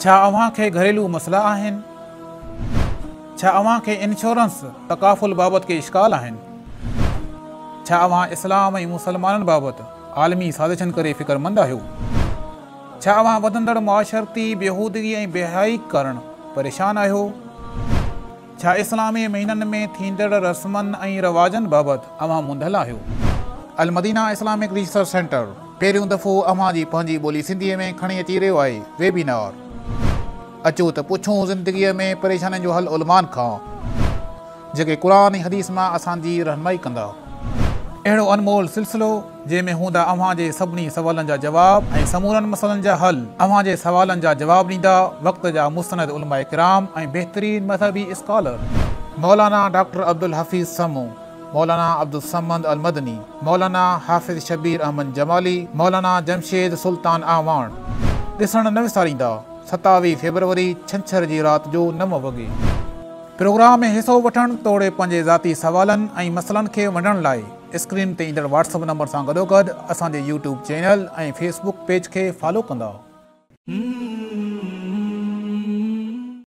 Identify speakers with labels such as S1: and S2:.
S1: ڇا اوهان کي گهريلو مسئلا آهن؟ ڇا اوهان کي انشورنس تڪافل بابت ڪي اشڪال آهن؟ ڇا اوهان اسلام ۽ مسلمانن بابت عالمي سازشن ڪري فڪرمند آهيو؟ ڇا اوهان وڌندڙ معاشرتي بيهودگي ۽ بيحيائي ڪارڻ پريشان آهيو؟ ڇا اسلامي مهينن ۾ ٿيندڙ رسمن ۽ رواجن بابت اوهان منڌل آهيو؟ المدينه اسلامڪ ريسرچ سينٽر پهريون دفعو اوهان جي پنهنجي ٻولي سنڌيء ۾ کڻي اچي رهيو آهي ويبينار. اچو ته پڇون زندگيء ۾ پريشانين جو حل علمائن کان، جيڪي قرآن ۽ حديث مان اسان جي رهنمائي ڪندا. اهڙو انمول سلسلو جنهن ۾ هوندا اوهان جي سڀني سوالن جا جواب ۽ سمورن مسئلن جا حل، اوهان جي سوالن جا جواب ڏيندا وقت جا مستند علماء ڪرام ۽ بهترين مذهبي اسڪالر مولانا ڊاڪٽر عبدالحفيظ سمون، مولانا عبدالصمد المدني، مولانا حافظ شبير احمد جمالي، مولانا جمشيد سلطان اعواڻ. ڏسڻ نه وساريندا 27 فيبروري ڇنڇر جي رات جو 9 وڳي. پروگرام ۾ حصو وٺڻ توڙي پنهنجي ذاتي سوالن ۽ مسئلن کي ونڊڻ لاء اسڪرين تي ايندڙ واٽس اپ نمبر سان گڏوگڏ اسان جي YouTube channel ۽ Facebook page کي فالو ڪندا.